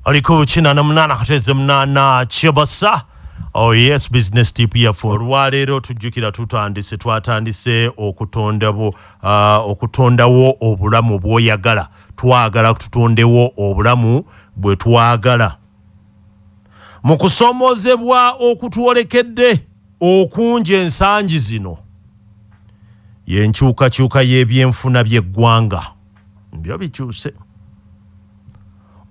Oliko 88.8 Kibasa. Oh yes, business tip yaffe olwaleero tujjukira tutandise twatandise okutondawo okutondawo obulamu bw'oyagala. Twagala tutondewo obulamu bwe twagala. Mu kusoomoozebwa okutwolekedde okungi ensangi zino y'enkyukakyuka y'ebyenfuna by'eggwanga. Byo bikyuse.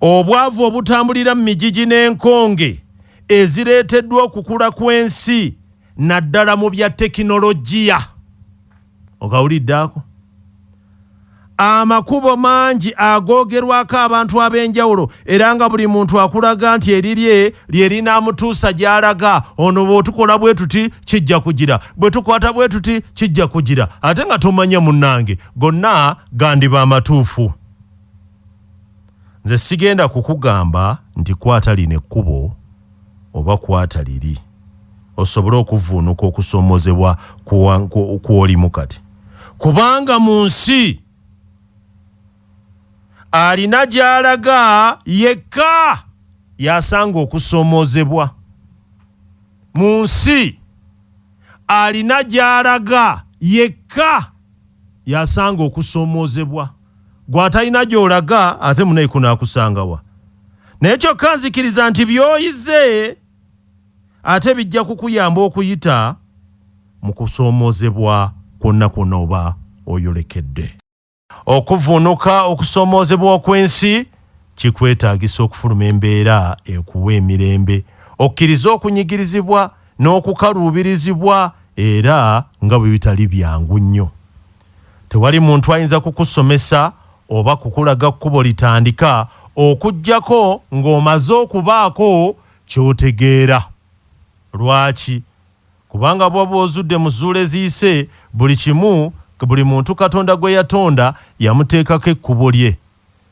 Obwavu obutambulira mu migigi n'enkonge ezireeteddwa okukula kw'ensi naddala mu bya tekinologiya. Okawulidde ako? Amakubo mangi agoogerwako abantu ab'enjawulo era nga buli muntu akulaga nti erirye lye linaamutuusa gy'alaga. Ono bw'otukola bwe tuti kijja kugira, bwe tukwata bwe tuti kijja kugira, ate nga tomanya munnange, gonna gandiba amatuufu. Nze sigenda kukugamba nti kwata lino ekkubo oba kwata liri osobole okuvvuunuka okusoomoozebwa kw'olimu kati, kubanga mu nsi alina gy'alaga yekka y'asanga okusoomoozebwa. Mu nsi alina gy'alaga yekka y'asanga okusoomoozebwa. Gwe atalina gy'olaga ate munaye kunaakusanga wa? Naye kyokka nzikiriza nti by'oyize ate bijja kukuyamba okuyita mu kusoomoozebwa kwonna kwonna oba oyolekedde. Okuvvuunuka okusoomoozebwa okw'ensi kikwetaagisa okufuluma embeera ekuwa emirembe, okkirize okunyigirizibwa n'okukaluubirizibwa era nga bwe bitali byangu nnyo. Tewali muntu ayinza kukusomesa oba kukulaga kkubo litandika okuggyako ng'omaze okubaako ky'otegeera. Lwaki? Kubanga bw'oba ozudde mu ssuula eziyise, buli kimu, buli muntu Katonda gwe yatonda yamuteekako ekkubo lye.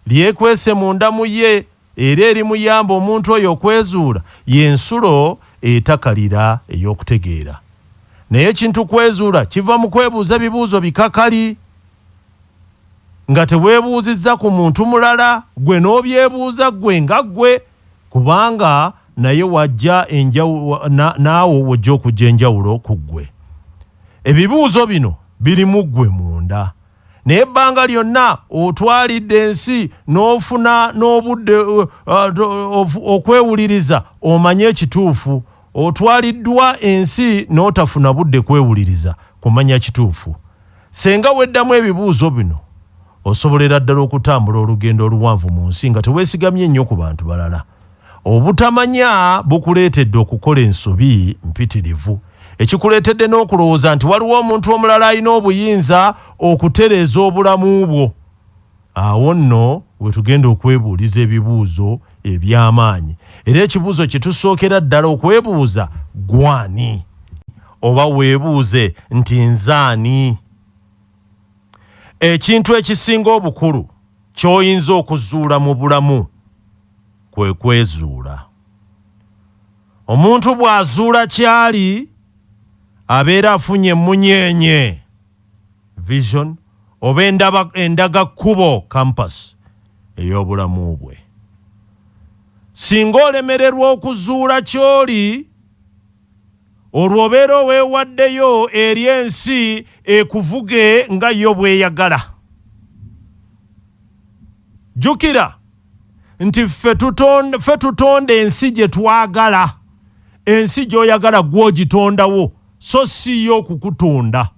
Lyekwese munda mu ye era erimuyamba omuntu oyo okwezuula y'ensulo etakalira ey'okutegeera. Naye ekintu kwezuula kiva mu kwebuuza bibuuzo bikakali nga teweebuuzizza ku muntu mulala ggwe n'obyebuuza ggwe nga ggwe kubanga naye w'ajja naawe w'ojja okuggya enjawulo ku ggwe. Ebibuuzo bino biri mu ggwe munda. Naye ebbanga lyonna otwalidde ensi n'ofuna n'obudde okwewuliriza omanye ekituufu. Otwaliddwa ensi n'otafuna budde kwewuliriza kumanya kituufu. Senga weddamu ebibuuzo bino, osobolera ddala okutambula olugendo oluwanvu mu nsi nga teweesigamye nnyo ku bantu balala. Obutamanya bukuleetedde okukola ensobi mpitirivu, ekikuleetedde n'okulowooza nti waliwo omuntu omulala alina obuyinza okutereeza obulamu bwo. Awo nno we tugenda okwebuuliza ebibuuzo eby'amaanyi. Era ekibuuzo kye tusookera ddala okwebuuza, Ggwe ani? Oba weebuuze nti, Nze ani? Ekintu ekisinga obukulu ky'oyinza okuzuula mu bulamu kwe kwezuula. Omuntu bw'azuula ky'ali, abeera afunye emmunyeenye, vision, oba endaba, endaga kkubo, compass, ey'obulamu bwe. Singa olemererwa okuzuula ky'oli, olwo obeera oweewaddeyo eri ensi ekuvuge nga yo bw'eyagala. Jjukira nti ffe tutonda ensi gye twagala. Ensi gy'oyagala ggwe ogitondawo so si yo okukutonda.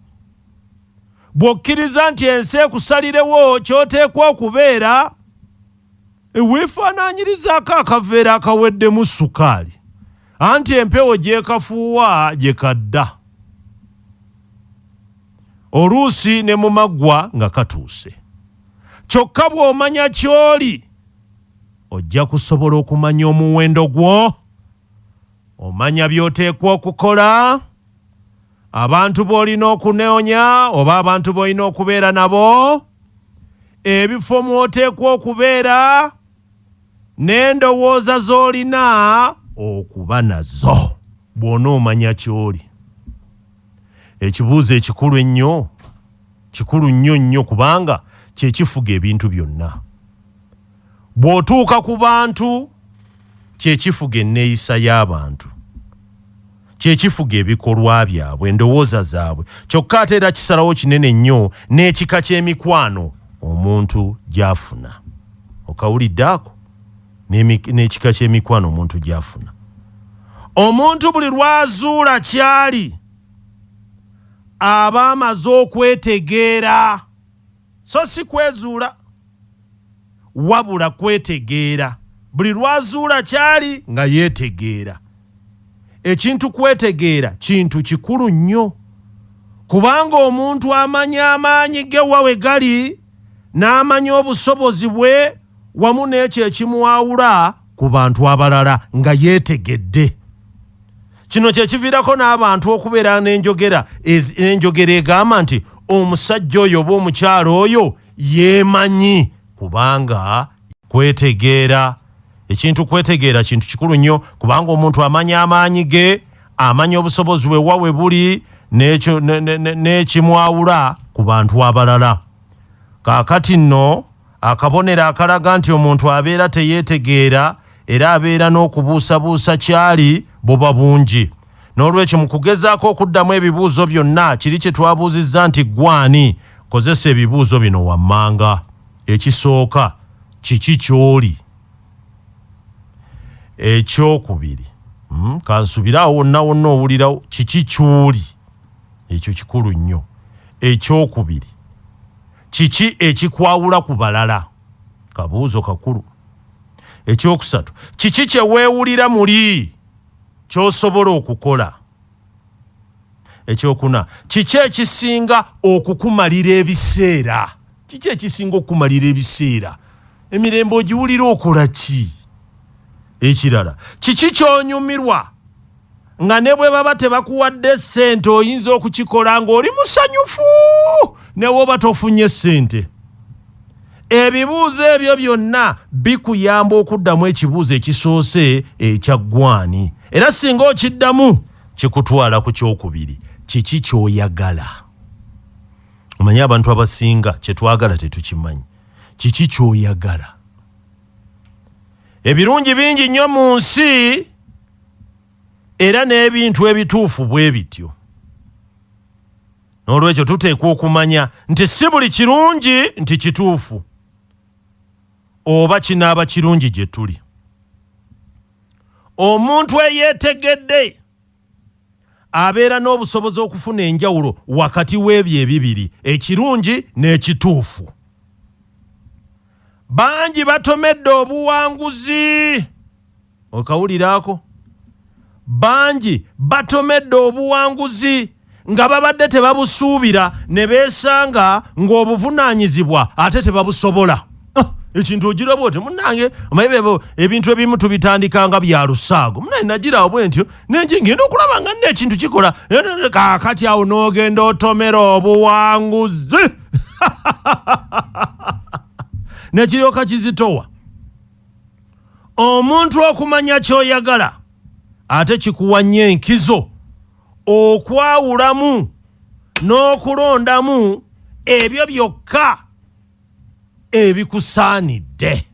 Bw'okkiriza nti ensi ekusalirewo ky'oteekwa okubeera, weefaanaanyirizaako akaveera akaweddemu ssukaali, anti empewo gy'ekafuuwa gye kadda, oluusi ne mu maggwa nga katuuse. Kyokka bw'omanya ky'oli, ojja kusobola okumanya omuwendo gwo, omanya by'oteekwa okukola, abantu b'olina okunoonya oba abantu b'olina okubeera nabo, ebifo mw'oteekwa okubeera, n'endowooza z'olina okuba nazo. Bw'onoomanya ky'oli. Ekibuuzo ekikulu ennyo kikulu nnyo nnyo kubanga kye kifuga ebintu byonna. Bw'otuuka ku bantu Kye kifuga enneeyisa y'abantu, kye kifuga ebikolwa byabwe, endowooza zaabwe, kyokka ate era kisalawo kinene nnyo n'ekika ky'emikwano omuntu gy'afuna. Okawulidde ako? N'ekika ky'emikwano omuntu gy'afuna. Omuntu buli lw'azuula ky'ali aba amaze okwetegeera, so si kwezuula wabula kwetegeera. Buli lw'azuula ky'ali nga yeetegeera. Ekintu kwetegeera kintu kikulu nnyo kubanga omuntu amanya amaanyi ge wa we gali, n'amanya obusobozi bwe wamu n'ekyo ekimwawula ku bantu abalala nga yeetegedde. Kino kye kiviirako n'abantu okubeera n'enjogera n'enjogera egamba nti omusajja oyo oba omukyala oyo yeemanyi kubanga kwetegeera. Ekintu kwetegeera kintu kikulu nnyo kubanga omuntu amanya amaanyi ge, amanya obusobozi bwe wa we buli n'ekimwawula ku bantu abalala. Kaakati nno akabonero akalaga nti omuntu abeera teyeetegeera era abeera n'okubuusabuusa ky'ali buba bungi. N'olwekyo mu kugezaako okuddamu ebibuuzo byonna kiri kye twabuuzizza nti ggwe ani, kozesa ebibuuzo bino wammanga. Ekisooka, kiki ky'oli? Ekyokubiri, hmm, kansubire awo wonna wonna owulirawo kiki ky'oli, ekyo kikulu nnyo. Ekyokubiri, kiki ekikwawula ku balala? Kabuuzo kakulu. Ekyokusatu, kiki kye weewulira muli ky'osobola okukola? Ekyokuna, kiki ekisinga okukumalira ebiseera? Kiki ekisinga okukumalira ebiseera? Emirembe ogiwulira okola ki? Ekirala, kiki ky'onyumirwa nga ne bwe baba tebakuwadde ssente oyinza okukikola ng'oli musanyufu ne woba tofunye ssente? Ebibuuzo ebyo byonna bikuyamba okuddamu ekibuuzo ekisoose ekya ggwani, era singa okiddamu kikutwala ku kyokubiri, kiki ky'oyagala? Omanyi abantu abasinga kye twagala tetukimanyi. Kiki ky'oyagala? Ebirungi bingi nnyo mu nsi era n'ebintu ebituufu bwe bityo. N'olwekyo tuteekwa okumanya nti si buli kirungi nti kituufu oba kinaaba kirungi gye tuli. Omuntu eyeetegedde abeera n'obusobozi okufuna enjawulo wakati w'ebyo ebibiri, ekirungi n'ekituufu. Bangi batomedde obuwanguzi. Okawuliraako? Bangi batomedde obuwanguzi nga babadde tebabusuubira ne beesanga ng'obuvunaanyizibwa ate tebabusobola. Ah, ekintu ogiraba oti munange omanyi bebo ebintu ebimu tubitandika nga bya lusaago munange nagirawo bwe ntyo nenje ngenda okulaba nga nna ekintu kikola kaakati awo n'ogenda otomera obuwanguzi nekiryoka kizitowa. Omuntu okumanya ky'oyagala ate kikuwa nnyo enkizo okwawulamu n'okulondamu ebyo byokka ebikusaanidde.